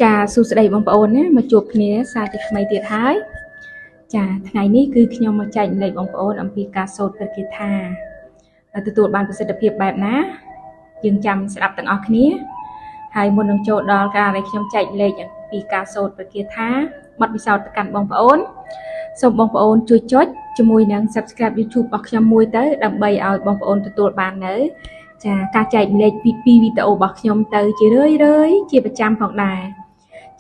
ចាសួស្តីបងប្អូនណាមកជួបគ្នាសាជាថ្មីទៀតហើយចាថ្ងៃនេះគឺខ្ញុំមកចែករំលែកបងប្អូនអំពីការសូត្រព្រះគាថាទទួលបានប្រសិទ្ធភាពបែបណាយើងចាំស្ដាប់ទាំងអស់គ្នាហើយមុននឹងចូលដល់ការដែលខ្ញុំចែករំលែកអំពីការសូត្រព្រះគាថាបទពិសោធន៍ទៅកាន់បងប្អូនសូមបងប្អូនជួយចុចជាមួយនឹង Subscribe YouTube របស់ខ្ញុំមួយទៅដើម្បីឲ្យបងប្អូនទទួលបាននៅចាការចែករំលែកពីវីដេអូរបស់ខ្ញុំទៅជារឿយៗជាប្រចាំផងដែរ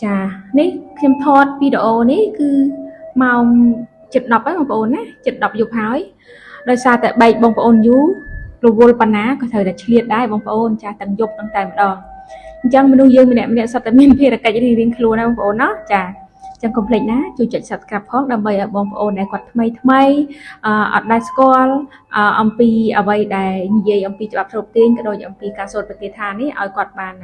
ចានេះខ្ញុំថតវីដេអូនេះគឺម៉ោង7:10ហើយបងប្អូនណា7:10យប់ហើយដោយសារតែបែកបងប្អូនយូររវល់ប៉ុណ្ណាក៏ត្រូវតែឆ្លៀតដែរបងប្អូនចាទាំងយប់ទាំងតែម្ដងអញ្ចឹងមនុស្សយើងម្នាក់ម្នាក់សុទ្ធតែមានភារកិច្ចរៀងៗខ្លួនណាបងប្អូនណាចាចឹងកុំភ្លេចណាជួយចុច Subscribe ផងដើម្បីឲ្យបងប្អូនដែលគាត់ថ្មីថ្មីអត់ដែលស្គាល់អំពីអ្វីដែលនិយាយអំពីច្បាប់ស្រូបទាញក៏ដូចអំពីការសូត្រព្រះគាថានេះឲ្យគាត់បាន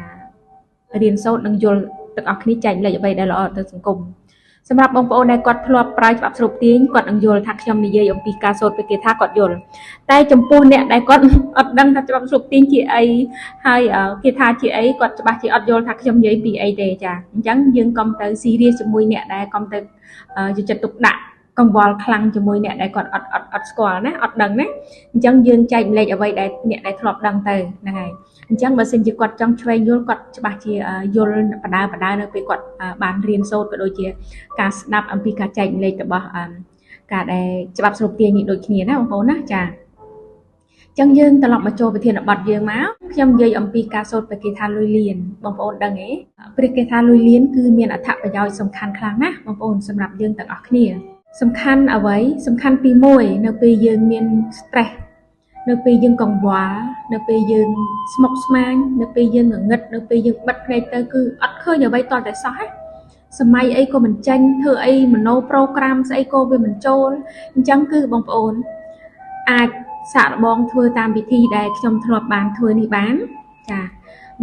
រៀនសូត្រនិងយល់ទាំងអស់គ្នាចែករំលែកអ្វីដែលល្អទៅសង្គមសម្រាប់បងប្អូនដែលគាត់ធ្លាប់ប្រើច្បាប់ស្រូបទាញគាត់នឹងយល់ថាខ្ញុំនិយាយអំពីការសូត្រព្រះគាថាគាត់យល់តែចំពោះអ្នកដែលគាត់អត់ដឹងថាច្បាប់ស្រូបទាញជាអីហើយគេថាជាអីគាត់ច្បាស់ជាអត់យល់ថាខ្ញុំនិយាយពីអីទេចាអញ្ចឹងយើងកុំទៅស៊ីរីសជាមួយអ្នកដែលកុំទៅយកចិត្តទុកដាក់កង្វល់ខ្លាំងជាមួយអ្នកដែលគាត់អត់អត់អត់ស្គាល់ណាអត់ដឹងណាអញ្ចឹងយើងចែករំលែកអ្វីដែលអ្នកដែលធ្លាប់ដឹងទៅហ្នឹងហើយអញ្ចឹងបើសិនជាគាត់ចង់ឆ្វេងយល់គាត់ច្បាស់ជាយល់បដើបដើនៅពេលគាត់បានរៀនសូត្រក៏ដូចជាការស្ដាប់អំពីការចែករំលែករបស់ការដែលច្បាប់ស្រូបទាញនេះដូចគ្នាណាបងប្អូនណាចាចឹងយើងត្រឡប់មកចូលប្រធានបទយើងមកខ្ញុំនិយាយអំពីការសូត្រព្រះគាថាលុយលៀនបងប្អូនដឹងទេព្រះគាថាលុយលៀនគឺមានអត្ថប្រយោជន៍សំខាន់ខ្លាំងណាស់បងប្អូនសម្រាប់យើងទាំងអស់គ្នាសំខាន់អ្វីសំខាន់ទី1នៅពេលយើងមាន stress នៅពេលយើងកង្វល់នៅពេលយើងស្មុគស្មាញនៅពេលយើងងងឹតនៅពេលយើងបិទភ្នែកទៅគឺអត់ឃើញអ្វីតតែសោះណាសម័យអីក៏មិនចាញ់ធ្វើអីមโนប្រូក្រាមស្អីក៏វាមិនចូលអញ្ចឹងគឺបងប្អូនអាចសាកល្បងធ្វើតាមវិធីដែលខ្ញុំធ្លាប់បានធ្វើនេះបានចា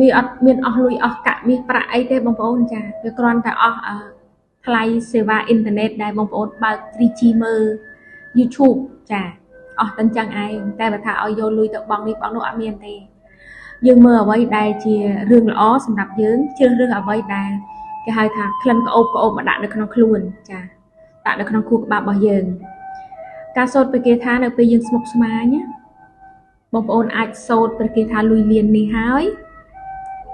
វាអត់មានអស់លុយអស់កាក់មាសប្រាក់អីទេបងប្អូនចាវាគ្រាន់តែអស់ថ្លៃសេវាអ៊ីនធឺណិតដែលបងប្អូនបើក 3G មើល YouTube ចាអស់តែអញ្ចឹងឯងតែបើថាឲ្យយកលុយទៅបង់នេះបង់នោះអត់មានទេយើងមើលអ្វីដែលជារឿងល្អសម្រាប់យើងជ្រើសរើសអ្វីដែលគេហៅថាក្លិនក្អូបក្អូបមកដាក់នៅក្នុងខ្លួនចាដាក់នៅក្នុងខួរក្បាលរបស់យើងការសូត្រព្រះគាថានៅពេលយើងស្មុគស្មាញបងប្អូនអាចសូត្រព្រះគាថាលុយលៀននេះហើយ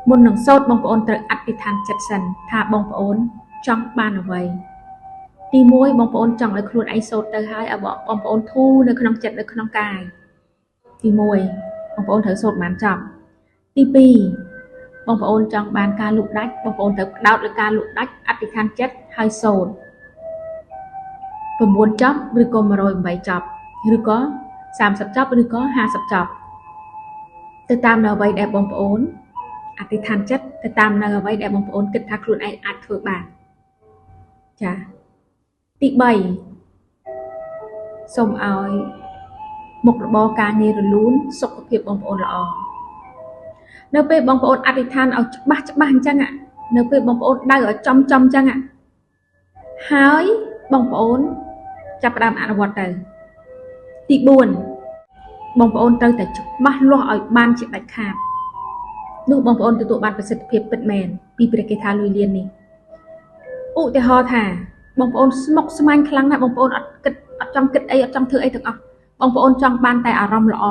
មុននឹងសូត្របងប្អូនត្រូវអធិដ្ឋានចិត្តសិនថាបងប្អូនចង់បានអ្វីទី1បងប្អូនចង់ឲ្យខ្លួនឯងសូត្រទៅហើយឲ្យបងប្អូនធូរនៅក្នុងចិត្តនៅក្នុងកាយទី1បងប្អូនត្រូវសូត្របានចប់ទី2បងប្អូនចង់បានការលូកដាច់បងប្អូនត្រូវផ្ដោតលើការលូកដាច់អធិដ្ឋានចិត្តហើយសូត្រ9ចប់ឬក៏108ចប់ឬក៏30ចប់ឬក៏50ចប់ទៅតាមនៅអ្វីដែលបងប្អូនអធិដ្ឋានចិត្តទៅតាមនៅអ្វីដែលបងប្អូនគិតថាខ្លួនឯងអាចធ្វើបានចាទី3សូមឲ្យមុខរបរការងាររលូនសុខភាពបងប្អូនល្អនៅពេលបងប្អូនអធិដ្ឋានឲ្យច្បាស់ច្បាស់អញ្ចឹងនៅពេលបងប្អូនដៅឲ្យចំចំអញ្ចឹងហើយបងប្អូនចាប់ផ្ដើមអនុវត្តទៅទី4បងប្អូនត្រូវតែច្បាស់លាស់ឲ្យបានជាដាច់ខាតនោះបងប្អូនទទួលបានប្រសិទ្ធភាពពិតមែនពីព្រះគាថាលុយលៀននេះឧទាហរណ៍ថាបងប្អូនស្មុគស្មាញខ្លាំងណាស់បងប្អូនអត់គិតអត់ចង់គិតអីអត់ចង់ធ្វើអីទាំងអស់បងប្អូនចង់បានតែអារម្មណ៍ល្អ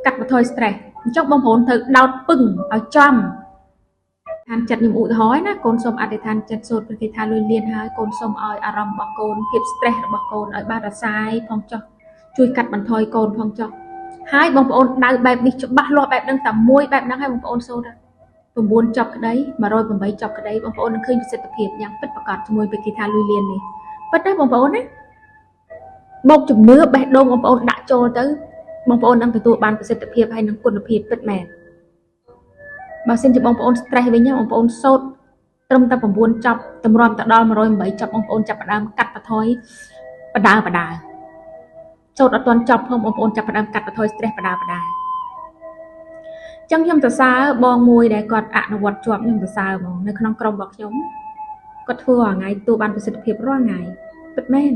កាត់បន្ថយ stress អញ្ចឹងបងប្អូនត្រូវដោតពឹងឲ្យចំឋានចិត្តខ្ញុំឧទាហរណ៍ណាកូនសូមអធិដ្ឋានចិត្តសូត្រព្រះគាថាលុយលៀនហើយកូនសូមឲ្យអារម្មណ៍របស់កូនភាព stress របស់កូនឲ្យបានរសាយផងចុះជួយកាត់បន្ថយកូនផងចុះហើយបងប្អូនដៅបែបនេះច្បាស់លាស់បែបហ្នឹងតែមួយបែបហ្នឹងហើយបងប្អូនសូត្រ9ចប់ក្តី108ចប់ក្តីបងប្អូននឹងឃើញប្រសិទ្ធភាពយ៉ាងពិតប្រាកដជាមួយព្រះគាថាលុយលៀននេះពិតណាបងប្អូនណាបូកជំនឿបេះដូងបងប្អូនដាក់ចូលទៅបងប្អូននឹងទទួលបានប្រសិទ្ធភាពហើយនឹងគុណភាពពិតមែនបើសិនជាបងប្អូន stress វិញបងប្អូនសូត្រត្រឹមតែ9ចប់តម្រាំទៅដល់108ចប់បងប្អូនចាប់ផ្ដើមកាត់បន្ថយបដើបដើសូត្រអត់ទាន់ចប់ផងបងប្អូនចាប់ផ្ដើមកាត់បន្ថយ stress បដើបដើចឹងខ្ញុំសរសើរបងមួយដែលគាត់អនុវត្តជាប់ខ្ញុំសរសើរហ្មងនៅក្នុងក្រុមរបស់ខ្ញុំគាត់ធ្វើរាល់ថ្ងៃទទួលបានប្រសិទ្ធភាពរាល់ថ្ងៃពិតមែន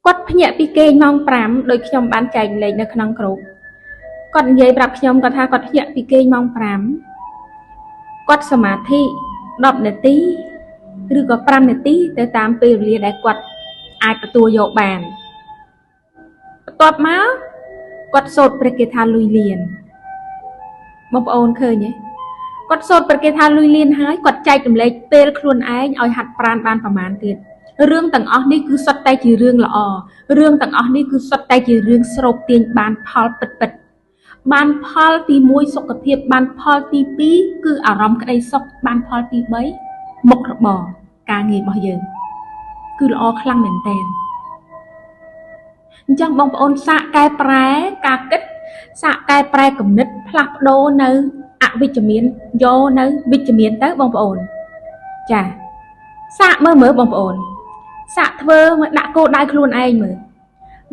គាត់ភ្ញាក់ពីគេងម៉ោង5ដោយខ្ញុំបានចែករំលែកនៅក្នុងក្រុមគាត់និយាយប្រាប់ខ្ញុំគាត់ថាគាត់ភ្ញាក់ពីគេងម៉ោង5គាត់សមាធិ 10នាទីឬក៏5នាទីទៅតាមពេលវេលាដែលគាត់អាចទទួលយកបានបន្ទាប់មកគាត់សូត្រព្រះគាថាលុយលៀនបងប្អូនឃើញទេគាត់សូត្រព្រះគាថាលុយលៀនហើយគាត់ចែករំលែកពេលខ្លួនឯងឲ្យហាត់ប្រាណបានប្រមាណទៀតរឿងទាំងអស់នេះគឺសុទ្ធតែជារឿងល្អរឿងទាំងអស់នេះគឺសុទ្ធតែជារឿងស្រូបទាញបានផលពិតពិតបានផលទី1សុខភាពបានផលទី2គឺអារម្មណ៍ក្តីសុខបានផលទី3មុខរបរការងាររបស់យើងគឺល្អខ្លាំងមែនទែនអញ្ចឹងបងប្អូនសាកកែប្រែការគិតសាកកែប្រែគំនិតផ្លាស់ប្ដូរនៅអវិជ្ជមានយកនៅវិជ្ជមានទៅបងប្អូនចាសាកមើលមើលបងប្អូនសាកធ្វើមកដាក់គោលដៅខ្លួនឯងមើល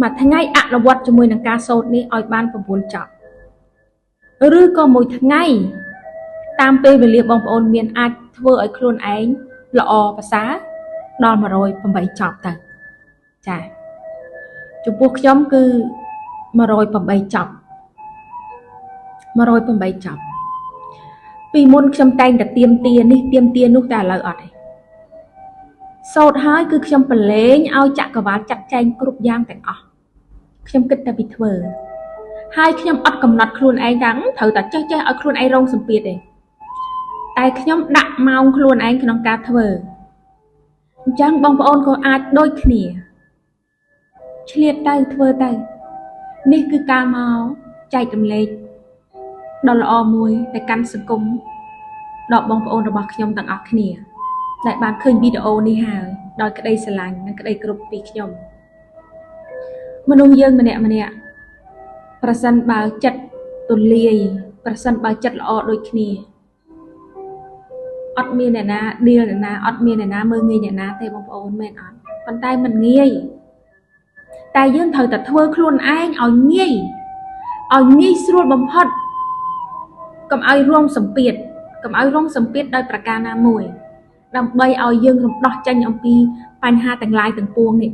មួយថ្ងៃអនុវត្តជាមួយនឹងការសូត្រនេះឲ្យបាន9ចប់ឬក៏មួយថ្ងៃតាមពេលវេលាបងប្អូនមានអាចធ្វើឲ្យខ្លួនឯងល្អប្រសើរដល់108ចប់ទៅចាចំពោះខ្ញុំគឺ108ចប់108ចប់ពីមុនខ្ញុំតែងតែទៀមទានេះទៀមទានោះតែឥឡូវអត់ទេសូត្រហើយគឺខ្ញុំប្រឡែងឲ្យចក្រវាលចាត់ចែងគ្រប់យ៉ាងទាំងអស់ខ្ញុំគិតតែពីធ្វើហើយខ្ញុំអត់កំណត់ខ្លួនឯងថាត្រូវតែចេះឲ្យខ្លួនឯងរងសម្ពាធទេតែខ្ញុំដាក់ម៉ោងខ្លួនឯងក្នុងការធ្វើអញ្ចឹងបងប្អូនក៏អាចដូចគ្នាឆ្លៀតទៅធ្វើទៅនេះគឺការមកចែករំលែកដ៏ល្អមួយទៅកាន់សង្គមដល់បងប្អូនរបស់ខ្ញុំទាំងអស់គ្នាដែលបានឃើញវីដេអូនេះហើយដោយក្តីស្រឡាញ់និងក្តីគោរពពីខ្ញុំមនុស្សយើងម្នាក់ម្នាក់ប្រសិនបើចិត្តទូលាយប្រសិនបើចិត្តល្អដូចគ្នាអត់មានអ្នកណាដៀលអ្នកណាអត់មានអ្នកណាមើលងាយអ្នកណាទេបងប្អូនមែនអត់ប៉ុន្តែមិនងាយតែយើងត្រូវតែធ្វើខ្លួនឯងឲ្យងាយឲ្យងាយស្រួលបំផុតកុំឲ្យរងសម្ពាធកុំឲ្យរងសម្ពាធដោយប្រការណាមួយដើម្បីឲ្យយើងរំដោះចេញអំពីបញ្ហាទាំងឡាយទាំងពួងនេះ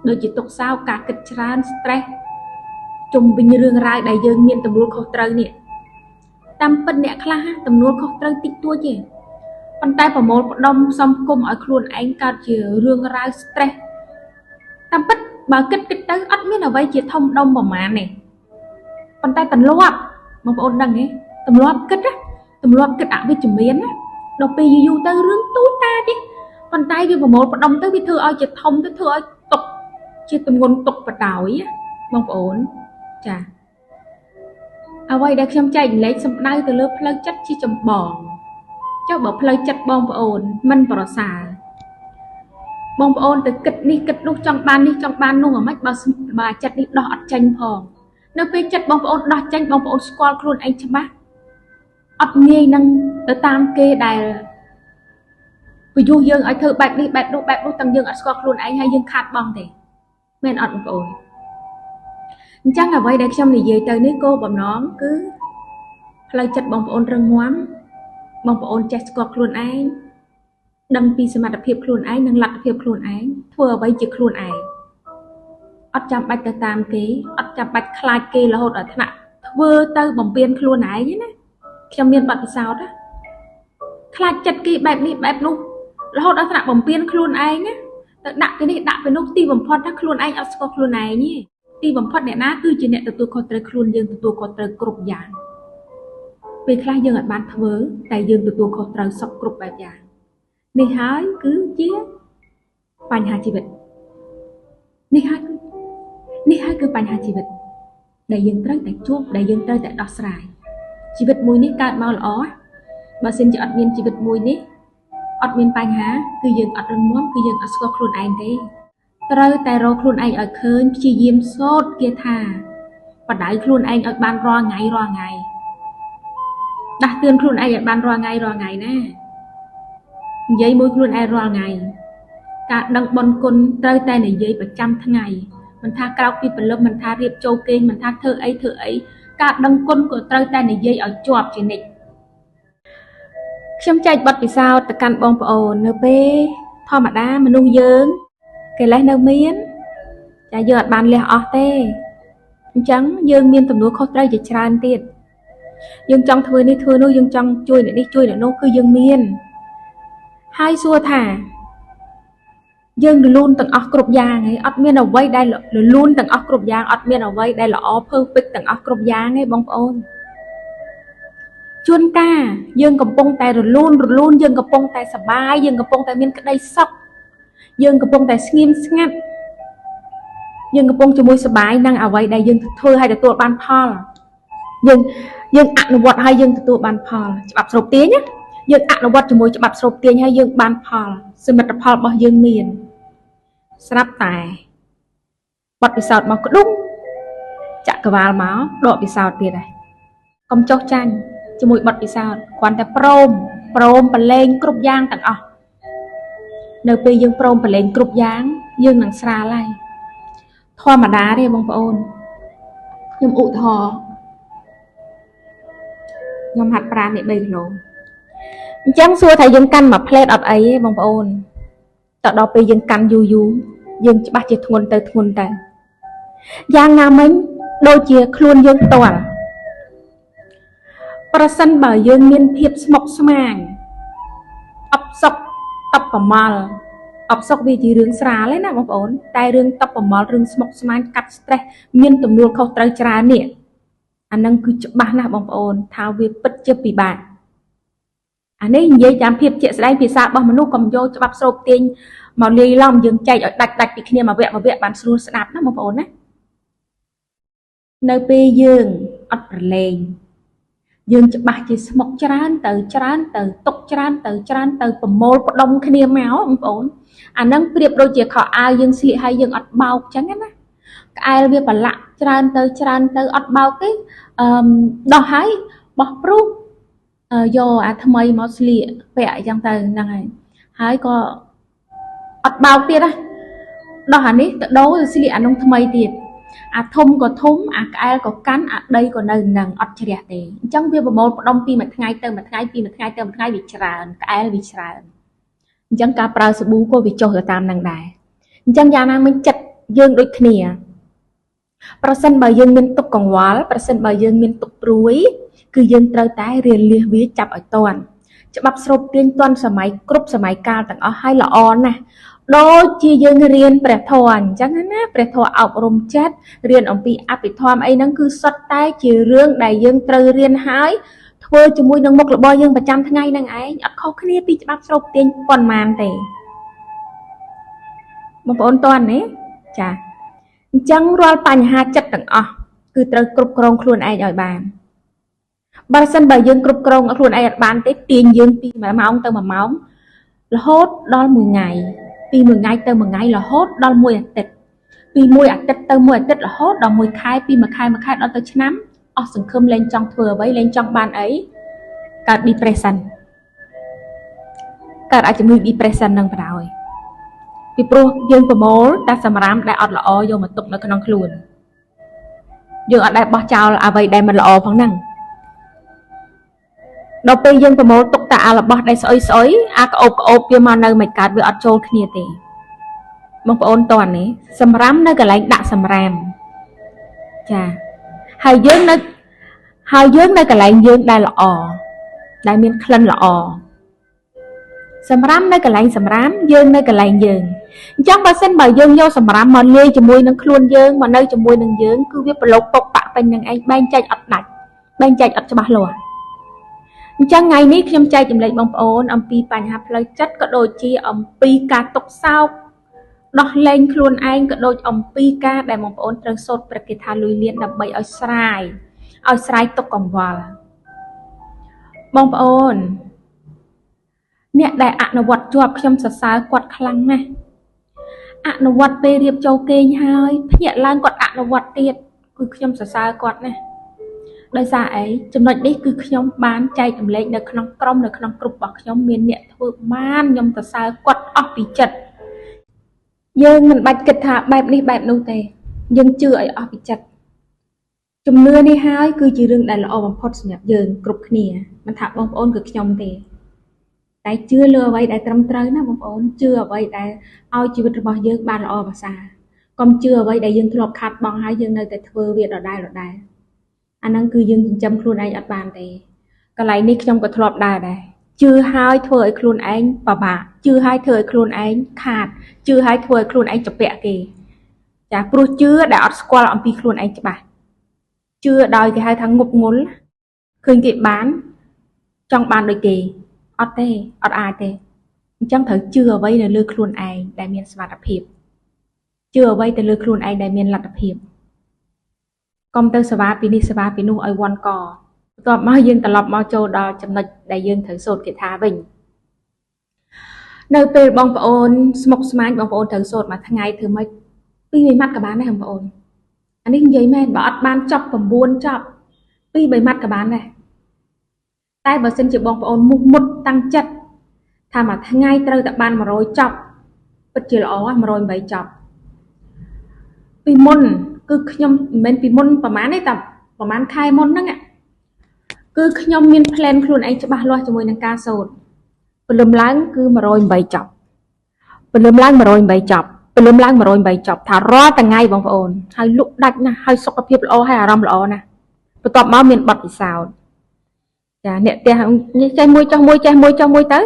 ដូចជាទុក្ខសោកការគិតច្រើន stress ជុំវិញរឿងរ៉ាវដែលយើងមានទំនួលខុសត្រូវនេះតាមពិតអ្នកខ្លះទំនួលខុសត្រូវតិចតួចទេប៉ុន្តែប្រមូលផ្ដុំផ្សំផ្គុំឲ្យខ្លួនឯងកើតជារឿងរ៉ាវ stress តាមពិតបើគិតទៅអត់មានអ្វីជាធំដុំប្រមាណទេប៉ុន្តែទម្លាប់បងប្អូនដឹងទេទម្លាប់គិតណាទម្លាប់គិតអវិជ្ជមានណាដល់ពេលយូរៗទៅរឿងទូចតាទេប៉ុន្តែវាប្រមូលផ្ដុំទៅវាធ្វើឲ្យជាធំទៅធ្វើឲ្យຕົកជាទម្ងន់ទុកបដ ாய் បងប្អូនចាអ្វីដែលខ្ញុំចែករំលែកសំដៅទៅលើផ្លូវចិត្តជាចម្បងចុះបើផ្លូវចិត្តបងប្អូនមិនប្រសើរបងប្អូនទៅគិតនេះគិតនោះចង់បាននេះចង់បាននោះហ្មងបើចិត្តនេះដោះអត់ចេញផងនៅពេលចិត្តបងប្អូនដោះចេញបងប្អូនស្គាល់ខ្លួនឯងច្បាស់អត់ងាយនឹងទៅតាមគេដែលពយុះយើងឲ្យធ្វើបែបនេះបែបនោះបែបនោះទាំងយើងអត់ស្គាល់ខ្លួនឯងហើយយើងខាតបង់ទេមែនអត់បងប្អូនអញ្ចឹងអ្វីដែលខ្ញុំនិយាយទៅនេះគោលបំណងគឺផ្លូវចិត្តបងប្អូនរឹងមាំបងប្អូនចេះស្គាល់ខ្លួនឯងដឹងពីសមត្ថភាពខ្លួនឯងនិងលទ្ធភាពខ្លួនឯងធ្វើអ្វីជាខ្លួនឯងអត់ចាំបាច់ទៅតាមគេអត់ចាំបាច់ខ្លាចគេរហូតដល់ថ្នាក់ធ្វើទៅបំពេញខ្លួនឯងណាខ្ញុំមានបទពិសោធន៍ណាខ្លាចចិត្តគេបែបនេះបែបនោះរហូតដល់ថ្នាក់បំពេញខ្លួនឯងណាទៅដាក់ពីនេះដាក់ពីនោះទីបំផុតថាខ្លួនឯងអត់ស្គាល់ខ្លួនឯងទេទីបំផុតអ្នកណាគឺជាអ្នកទទួលខុសត្រូវខ្លួនយើងទទួលខុសត្រូវគ្រប់យ៉ាងពេលខ្លះយើងអត់បានធ្វើតែយើងទទួលខុសត្រូវសពគ្រប់បែបយ៉ាងនេះហើយគឺជាបញ្ហាជីវិតនេះហើយគឺបញ្ហាជីវិតដែលយើងត្រូវតែជួបដែលយើងត្រូវតែដោះស្រាយជីវិតមួយនេះកើតមកល្អបើសិនជាអត់មានជីវិតមួយនេះអត់មានបញ្ហាគឺយើងអត់រឹងមាំគឺយើងអត់ស្គាល់ខ្លួនឯងទេត្រូវតែរកខ្លួនឯងឲ្យឃើញព្យាយាមសូត្រគាថាបដៅខ្លួនឯងឲ្យបានរាល់ថ្ងៃរាល់ថ្ងៃដាស់តឿនខ្លួនឯងឲ្យបានរាល់ថ្ងៃរាល់ថ្ងៃណានិយាយមួយខ្លួនឯងរាល់ថ្ងៃការដឹងបុណ្យគុណត្រូវតែនិយាយប្រចាំថ្ងៃមិនថាក្រោកពីព្រលឹមមិនថារៀបចូលគេងមិនថាធ្វើអីធ្វើអីការដឹងគុណក៏ត្រូវតែនិយាយឲ្យជាប់ជានិច្ចខ្ញុំចែកបទពិសោធន៍ទៅកាន់បងប្អូននៅពេលធម្មតាមនុស្សយើងកិលេសនៅមានចាយើងអត់បានលះអស់ទេអញ្ចឹងយើងមានទំនួលខុសត្រូវជាច្រើនទៀតយើងចង់ធ្វើនេះធ្វើនោះយើងចង់ជួយអ្នកនេះជួយអ្នកនោះគឺយើងមាន ហើយសួរថាយើងរលូនទាំងអស់គ្រប់យ៉ាងឯងអត់មានអ្វីដែលរលូនទាំងអស់គ្រប់យ៉ាងអត់មានអ្វីដែលល្អ perfect ទាំងអស់គ្រប់យ៉ាងទេបងប្អូនជួនកាលយើងកំពុងតែរលូនយើងកំពុងតែសប្បាយយើងកំពុងតែមានក្តីសុខយើងកំពុងតែស្ងៀមស្ងាត់យើងកំពុងជាមួយសប្បាយនឹងអ្វីដែលយើងធ្វើឲ្យទទួលបានផលយើងអនុវត្តឲ្យយើងទទួលបានផលច្បាប់ស្រូបទាញណាយើងអនុវត្តជាមួយច្បាប់ស្រូបទាញហើយយើងបានផលសមិទ្ធផលរបស់យើងមានស្រាប់តែបទពិសោធន៍មកក្ដុងចក្រវាលមកដកពិសោធន៍ទៀតហើយកុំចុះចាញ់ជាមួយបទពិសោធន៍គ្រាន់តែព្រមប្រឡែងគ្រប់យ៉ាងទាំងអស់នៅពេលយើងព្រមប្រឡែងគ្រប់យ៉ាងយើងនឹងស្រាលហើយធម្មតាទេបងប្អូនខ្ញុំឧទាហរណ៍ខ្ញុំហាត់ប្រាណនេះ3គីឡូអញ្ចឹងសួរថាយើងកាន់មួយផ្លេតអត់អីទេបងប្អូនតដល់ពេលយើងកាន់យូរយូរយើងច្បាស់ជាធ្ងន់ទៅយ៉ាងណាមិញដូចជាខ្លួនយើងផ្ទាល់ប្រសិនបើយើងមានភាពស្មុគស្មាញអបសុកតបប្រមល់អបសុកវាជារឿងស្រាលឯណាបងប្អូនតែរឿងតបប្រមល់រឿងស្មុគស្មាញកាត់ stress មានទំនួលខុសត្រូវច្រើននេះអានឹងគឺច្បាស់ណាស់បងប្អូនថាវាពិតជាពិបាកអានេះនិយាយតាមភាពជាក់ស្ដែងភាសារបស់មនុស្សកុំយកច្បាប់ស្រូបទាញមកលាយឡំយើងចែកឲ្យដាច់ពីគ្នាមួយវគ្គបានស្រួលស្ដាប់ណាបងប្អូនណានៅពេលយើងអត់ប្រឡែងយើងច្បាស់ជាស្មុគច្រើនទៅទុកច្រើនទៅប្រមូលផ្ដុំគ្នាមកបងប្អូនអានឹងប្រៀបដូចជាខោអាវយើងស្លៀកហើយយើងអត់បោកចឹងណាក្អែលវាប្រឡាក់ច្រើនទៅអត់បោកទេដោះហើយបោះព្រុសយកអាថ្មីមកស្លៀកពាក់អញ្ចឹងទៅហ្នឹងហើយហើយក៏អត់បោកទៀតណាដោះអានេះទៅដូរទៅស្លៀកអានោះថ្មីទៀតអាធំក៏ធំអាក្អែលក៏កាន់អាដីក៏នៅនឹងអត់ជ្រះទេអញ្ចឹងវាប្រមូលផ្ដុំពីមួយថ្ងៃទៅមួយថ្ងៃពីមួយថ្ងៃទៅមួយថ្ងៃវាច្រើនក្អែលវាច្រើនអញ្ចឹងការប្រើសាប៊ូក៏វាចុះទៅតាមនឹងដែរអញ្ចឹងយ៉ាងណាមិញចិត្តយើងដូចគ្នាប្រសិនបើយើងមានទុកកង្វល់ប្រសិនបើយើងមានទុកព្រួយគឺយើងត្រូវតែរៀនលៀសវាចាប់ឲ្យទាន់ច្បាប់ស្រូបទាញទាន់សម័យគ្រប់សម័យកាលទាំងអស់ហើយល្អណាស់ដូចជាយើងរៀនព្រះធម៌អញ្ចឹងណាព្រះធម៌អប់រំចិត្តរៀនអំពីអភិធម្មអីហ្នឹងគឺសុទ្ធតែជារឿងដែលយើងត្រូវរៀនហើយធ្វើជាមួយនឹងមុខរបរយើងប្រចាំថ្ងៃហ្នឹងឯងអត់ខុសគ្នាពីច្បាប់ស្រូបទាញប៉ុន្មានទេបងប្អូនទាន់ទេចាអញ្ចឹងរាល់បញ្ហាចិត្តទាំងអស់គឺត្រូវគ្រប់គ្រងខ្លួនឯងឲ្យបានបើសិនបើយើងគ្រប់គ្រងខ្លួនឯងអត់បានទេទាញយើងពី1ម៉ោងទៅ1ម៉ោងរហូតដល់មួយថ្ងៃពីមួយថ្ងៃទៅមួយថ្ងៃរហូតដល់មួយអាទិត្យពីមួយអាទិត្យទៅមួយអាទិត្យរហូតដល់មួយខែពីមួយខែមួយខែដល់ទៅឆ្នាំអស់សង្ឃឹមលែងចង់ធ្វើអ្វីលែងចង់បានអីកើត depression កើតអាចជំងឺ depression នឹងបណ្ដោយពីព្រោះយើងប្រមូលតែសម្រាមដែលអត់ល្អយកមកទុកនៅក្នុងខ្លួនយើងអត់ដែលបោះចោលអ្វីដែលមិនល្អផងហ្នឹងដល់ពេលយើងប្រមូលទុកតែអារបស់ដែលស្អុយអាក្អូបវាមកនៅមិនកើតវាអត់ចូលគ្នាទេបងប្អូនតន់នេះសម្រាមនៅកន្លែងដាក់សម្រាមចាហើយយើងនៅកន្លែងយើងដែលល្អដែលមានក្លិនល្អសម្រាមនៅកន្លែងសម្រាមយើងនៅកន្លែងយើងអញ្ចឹងបើសិនបើយើងយកសម្រាមមកលាយជាមួយនឹងខ្លួនយើងមកនៅជាមួយនឹងយើងគឺវាប្រឡូកពុកបាក់ពេញនឹងឯងបែងចែកអត់ដាច់បែងចែកអត់ច្បាស់លាស់អញ្ចឹងថ្ងៃនេះខ្ញុំចែកចម្លែកបងប្អូនអំពីបញ្ហាផ្លូវចិត្តក៏ដូចជាអំពីការទុកសោកដោះលែងខ្លួនឯងក៏ដូចអំពីការដែលបងប្អូនត្រូវសូត្រព្រះគាថាលុយលានដើម្បីឲ្យស្រាយទុកកង្វល់បងប្អូនអ្នកដែលអនុវត្តជាប់ខ្ញុំសរសើរគាត់ខ្លាំងណាស់អនុវត្តពេលរៀបចូលគេងហើយភ្ញាក់ឡើងគាត់អនុវត្តទៀតគឺខ្ញុំសរសើរគាត់ណាស់ដោយសារអីចំណុចនេះគឺខ្ញុំបានចែករំលែកនៅក្នុងក្រុមនៅក្នុងក្រុមរបស់ខ្ញុំមានអ្នកធ្វើបានខ្ញុំសរសើរគាត់អស់ពីចិត្តយើងមិនបាច់គិតថាបែបនេះបែបនោះទេយើងជឿឲ្យអស់ពីចិត្តជំនឿនេះហើយគឺជារឿងដែលល្អបំផុតសម្រាប់យើងគ្រប់គ្នាមិនថាបងប្អូនគឺខ្ញុំទេតែជឿលើអ្វីដែលត្រឹមត្រូវណាបងប្អូនជឿអ្វីដែលឲ្យជីវិតរបស់យើងបានល្អប្រសើរកុំជឿអ្វីដែលយើងធ្លាប់ខាត់បងហើយយើងនៅតែធ្វើវាដដែលអាហ្នឹងគឺយើងចិញ្ចឹមខ្លួនឯងអត់បានទេកន្លែងនេះខ្ញុំក៏ធ្លាប់ដែរ ជឿហើយធ្វើឲ្យខ្លួនឯងពិបាកជឿហើយធ្វើឲ្យខ្លួនឯងខាតជឿហើយធ្វើឲ្យខ្លួនឯងជំពាក់គេចាព្រោះជឿដែលអត់ស្គាល់អំពីខ្លួនឯងច្បាស់ជឿដោយគេហៅថាងប់ងល់ឃើញគេបានចង់បានដូចគេអត់ទេអត់អាចទេអញ្ចឹងត្រូវជឿអ្វីនៅលើខ្លួនឯងដែលមានសមត្ថភាពជឿអ្វីទៅលើខ្លួនឯងដែលមានលទ្ធភាពកុំទៅសេវាពីនេះសេវាពីនោះឲ្យវាន់កបន្ទាប់មកយើងត្រឡប់មកចូលដល់ចំណុចដែលយើងត្រូវសូត្រគាថាវិញនៅពេលបងប្អូនស្មុគស្មាញបងប្អូនត្រូវសូត្រមួយថ្ងៃធ្វើម៉េច2 3ម៉ាត់ក៏បានដែរបងប្អូនអានេះនិយាយមែនបើអត់បានចប់9ចប់2 3ម៉ាត់ក៏បានដែរតែបើសិនជាបងប្អូនមុះមុតតាំងចិត្តថាមួយថ្ងៃត្រូវតែបាន100ចប់ពិតជាល្អ108ចប់ពីមុនគឺខ្ញុំមិនមែនពីមុនប្រហែលទេតែប្រហែលខែមុនហ្នឹងគឺខ្ញុំមាន plan ខ្លួនឯងច្បាស់លាស់ជាមួយនឹងការសូត្រព្រលឹមឡើងគឺ108ចប់ព្រលឹមឡើង108ចប់ព្រលឹមឡើង108ចប់ថារាល់ថ្ងៃបងប្អូនហើយលក់ដាច់ណាស់ហើយសុខភាពល្អហើយអារម្មណ៍ល្អណាស់បន្ទាប់មកមានបទពិសោធន៍ចាអ្នកផ្ទះចេះមួយចុះមួយចេះមួយចុះមួយទៅ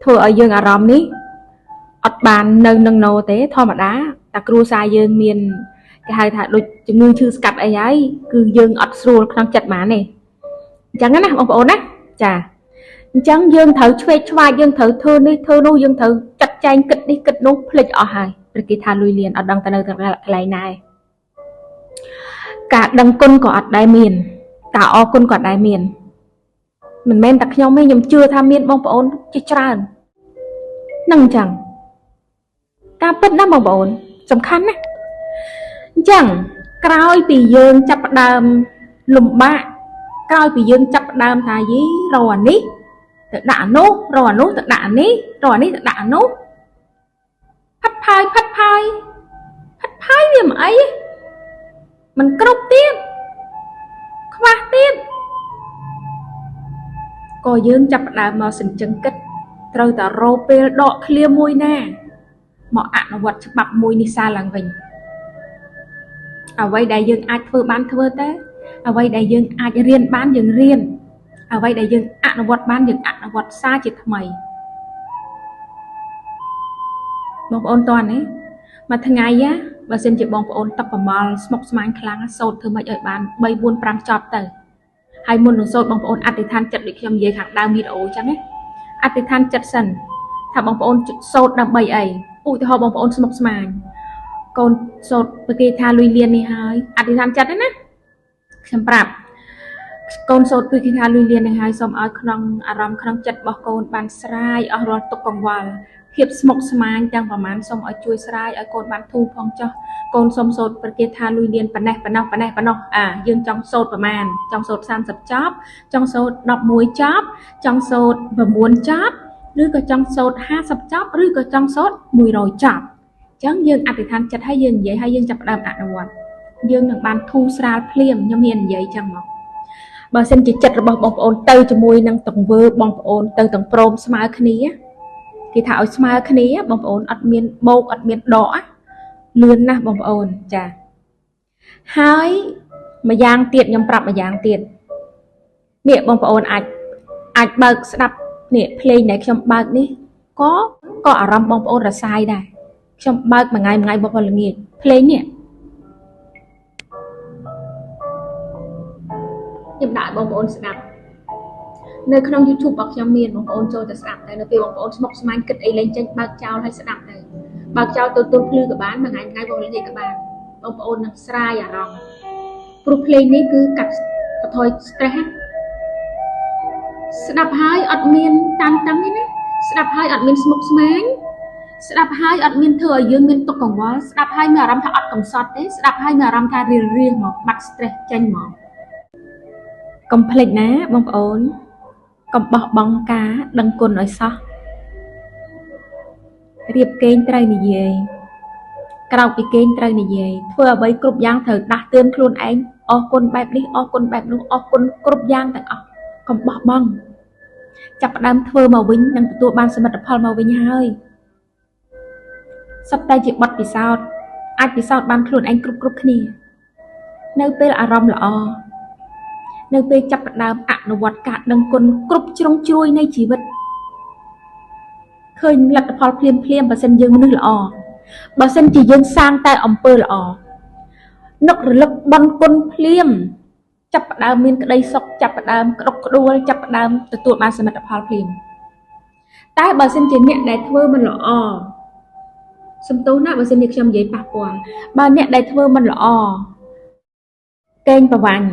ធ្វើឲ្យយើងអារម្មណ៍នេះអត់បាននៅនឹងណូទេធម្មតាតែគ្រួសារយើងមានគេហៅថាដូចជំងឺឈឺស្កាត់អីហើយគឺយើងអត់ស្រួលក្នុងចិត្តហ្មងទេអញ្ចឹងណាបងប្អូនណាចាអញ្ចឹងយើងត្រូវឆ្វេងឆ្វាយយើងត្រូវធ្វើនេះធ្វើនោះយើងត្រូវចាត់ចែងគិតនេះគិតនោះភ្លេចអស់ហើយព្រោះគេថាលុយលៀនអត់ដឹងទៅនៅកន្លែងណាការដឹងគុណក៏អត់ដែរមានការអរគុណក៏អត់ដែរមានមិនមែនតែខ្ញុំទេខ្ញុំជឿថាមានបងប្អូនជាច្រើននឹងអញ្ចឹងការពិតណាបងប្អូនសំខាន់ណាអញ្ចឹងក្រោយពីយើងចាប់ផ្ដើមលំបាកក្រោយពីយើងចាប់ផ្ដើមថាយីរកអានេះទៅដាក់អានោះរកអានោះទៅដាក់អានេះរកអានេះទៅដាក់អានោះផាត់ផាយផាត់ផាយផាត់ផាយវាមិនអីមិនគ្រប់ទៀតខ្វះទៀតក៏យើងចាប់ផ្ដើមមកសញ្ជឹងគិតត្រូវតែរកពេលដកឃ្លាមួយណាមកអនុវត្តច្បាប់មួយនេះសារឡើងវិញអ្វីដែលយើងអាចធ្វើបានធ្វើទៅអ្វីដែលយើងអាចរៀនបានយើងរៀនអ្វីដែលយើងអនុវត្តបានយើងអនុវត្តសារជាថ្មីបងប្អូនតន់ទេមួយថ្ងៃបើសិនជាបងប្អូនទឹកប្រមល់ស្មុគស្មាញខ្លាំងសូត្រធ្វើម៉េចឲ្យបាន3 4 5ចប់ទៅហើយមុននឹងសូត្របងប្អូនអធិដ្ឋានចិត្តដូចខ្ញុំនិយាយខាងដើមវីដេអូអញ្ចឹងណាអធិដ្ឋានចិត្តសិនថាបងប្អូនសូត្រដើម្បីអីឧទាហរណ៍បងប្អូនស្មុគស្មាញកូនសូត្រប្រគេថាលុយលៀននេះហើយអធិដ្ឋានចិត្តណាខ្ញុំប្រាប់កូនសូត្រគឺគេថាលុយលៀននឹងហើយសូមឲ្យក្នុងអារម្មណ៍ក្នុងចិត្តរបស់កូនបានស្រាយអស់រាល់ទុក្ខកង្វល់ភាពស្មុគស្មាញទាំងប្រមាណសូមឲ្យជួយស្រាយឲ្យកូនបានធូរផងចុះកូនសូមសូត្រប្រគេថាលុយលៀនប៉ុណ្ណេះប៉ុណ្ណោះប៉ុណ្ណេះប៉ុណ្ណោះអាយើងចង់សូត្រប្រមាណចង់សូត្រ30ចប់ចង់សូត្រ11ចប់ចង់សូត្រ9ចប់ឬក៏ចង់សូត្រ50ចប់ឬក៏ចង់សូត្រ100ចប់អញ្ចឹងយើងអធិដ្ឋានចិត្តឲ្យយើងនិយាយឲ្យយើងចាប់ផ្ដើមអនុវត្តយើងនឹងបានធូរស្រាលភ្លាមខ្ញុំមាននិយាយចឹងមកបើសិនជាចិត្តរបស់បងប្អូនទៅជាមួយនឹងទង្វើបងប្អូនទៅទាំងព្រមស្មើគ្នាគេថាឲ្យស្មើគ្នាបងប្អូនអត់មានបោកអត់មានដកលឿនណាស់បងប្អូនចាហើយម្យ៉ាងទៀតខ្ញុំប្រាប់ម្យ៉ាងទៀតនេះបងប្អូនអាចបើកស្ដាប់នេះភ្លេងដែលខ្ញុំបើកនេះក៏អារម្មណ៍បងប្អូនរសាយដែរខ្ញុំបើកមួយថ្ងៃបងប្អូនល្ងាចភ្លេងនេះខ្ញុំដាក់បងប្អូនស្ដាប់នៅក្នុង YouTube របស់ខ្ញុំមានបងប្អូនចូលទៅស្ដាប់តែនៅពេលបងប្អូនស្មុគស្មាញគិតអីលែងចេញបើកចោលហើយស្ដាប់ទៅបើកចោលទៅទល់ភ្លឺក៏បានមួយថ្ងៃបងល្ងាចក៏បានបងប្អូននឹងស្រាយអារម្មណ៍ព្រោះភ្លេងនេះគឺកាត់បន្ថយ stress ស្ដាប់ហើយអត់មានតានតឹងទេណាស្ដាប់ហើយអត់មានស្មុគស្មាញស្ដាប់ហើយអត់មានធ្វើឲ្យយើងមានទុក្ខកង្វល់ស្ដាប់ហើយមានអារម្មណ៍ថាអត់កំសត់ទេស្ដាប់ហើយមានអារម្មណ៍ថារៀលរៀងមកបាត់ stress ចេញមកកុំភ្លេចណាបងប្អូនកុំបោះបង់ការដឹងគុណឲ្យសោះរៀបគេងត្រូវនិយាយក្រោកពីគេងត្រូវនិយាយធ្វើអ្វីគ្រប់យ៉ាងត្រូវដាស់តឿនខ្លួនឯងអរគុណបែបនេះអរគុណបែបនោះអរគុណគ្រប់យ៉ាងទាំងអស់កុំបោះបង់ចាប់ផ្ដើមធ្វើមកវិញនិងទទួលបានសមិទ្ធផលមកវិញហើយសុទ្ធតែជាបទពិសោធន៍អាចពិសោធន៍បានខ្លួនឯងគ្រប់គ្នានៅពេលអារម្មណ៍ល្អ នៅពេលចាប់ផ្ដើមអនុវត្តការដឹងគុណគ្រប់ជ្រុងជ្រោយនៃជីវិតឃើញលទ្ធផលភ្លាមភ្លាមបើសិនយើងមនុស្សល្អបើសិនជាយើងសាងតែអំពើល្អនឹករលឹកបុណ្យគុណភ្លាមចាប់ផ្ដើមមានក្តីសុខចាប់ផ្ដើមក្តុកក្តួលចាប់ផ្ដើមទទួលបានសមិទ្ធផលភ្លាមតែបើសិនជាអ្នកដែលធ្វើមិនល្អសំទោសណាបើសិនជាខ្ញុំនិយាយប៉ះពាល់បើអ្នកដែលធ្វើមិនល្អកេងប្រវ័ញ្ច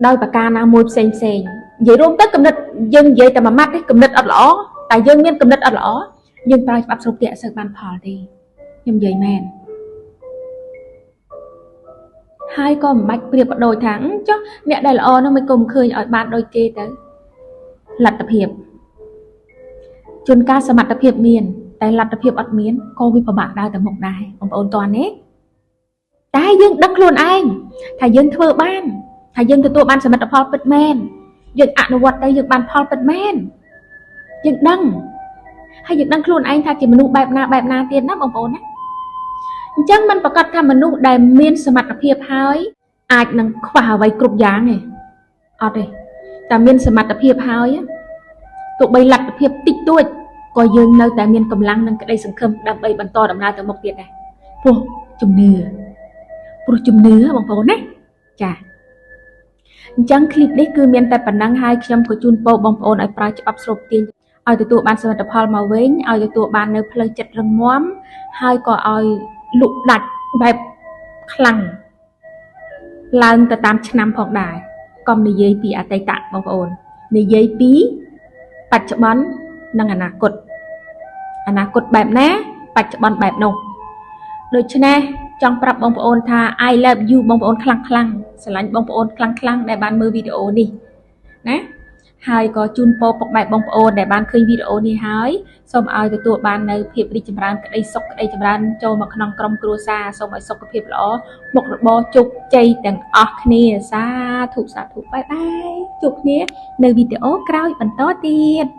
ដោយប្រការណាមួយផ្សេងផ្សេងនិយាយរួមទៅគំនិតយើងនិយាយតែមួយម៉ាត់ទេគំនិតអត់ល្អតែយើងមានគំនិតអត់ល្អយើងប្រើច្បាប់ស្រូបទាញអត់សូវបានផលទេខ្ញុំនិយាយមែនហើយក៏មិនបាច់ប្រៀបប្រដូចថាចុះអ្នកដែលល្អនោះមិនគុំឃើញឲ្យបានដូចគេទៅលទ្ធភាពជួនកាលសមត្ថភាពមានតែលទ្ធភាពអត់មានក៏វាពិបាកដើរទៅមុខដែរបងប្អូនតើនេះតែយើងដឹងខ្លួនឯងថាយើងធ្វើបានថាយើងទទួលបានសមិទ្ធផលពិតមែនយើងអនុវត្តទៅយើងបានផលពិតមែនយើងដឹងហើយយើងដឹងខ្លួនឯងថាជាមនុស្សបែបណាបែបណាទៀតណាបងប្អូនណាអញ្ចឹងมันប្រកាសថាមនុស្សដែលមានសមត្ថភាពហើយអាចនឹងខ្វះអ្វីគ្រប់យ៉ាងទេអត់ទេតែមានសមត្ថភាពហើយទោះបីលទ្ធភាពតិចតួចក៏យើងនៅតែមានកម្លាំងនិងក្តីសង្ឃឹមដើម្បីបន្តដំណើរទៅមុខទៀតដែរព្រោះជំនឿព្រោះជំនឿបងប្អូនណាចាអញ្ចឹងឃ្លីបនេះគឺមានតែប៉ុណ្ណឹងហើយខ្ញុំក៏ជូនពរបងប្អូនឲ្យប្រើច្បាប់ស្រូបទាញឲ្យទទួលបានសមិទ្ធផលមកវិញឲ្យទទួលបាននៅផ្លូវចិត្តរឹងមាំហើយក៏ឲ្យលក់ដាច់បែបខ្លាំងឡើងទៅតាមឆ្នាំផងដែរកុំនិយាយពីអតីតបងប្អូននិយាយពីបច្ចុប្បន្ននិងអនាគតអនាគតបែបណាបច្ចុប្បន្នបែបនោះដូច្នេះចង់ប្រាប់បងប្អូនថា I love you បងប្អូនខ្លាំងខ្លាំងស្រឡាញ់បងប្អូនខ្លាំងខ្លាំងដែលបានមើលវីដេអូនេះណាហើយក៏ជូនពរពុកម៉ែបងប្អូនដែលបានឃើញវីដេអូនេះហើយសូមឲ្យទទួលបាននៅភាពរីកចម្រើនក្តីសុខក្តីចម្រើនចូលមកក្នុងក្រុមគ្រួសារសូមឲ្យសុខភាពល្អមុខរបរជោគជ័យទាំងអស់គ្នាសាធុសាធុbye bye ជួបគ្នានៅវីដេអូក្រោយបន្តទៀត។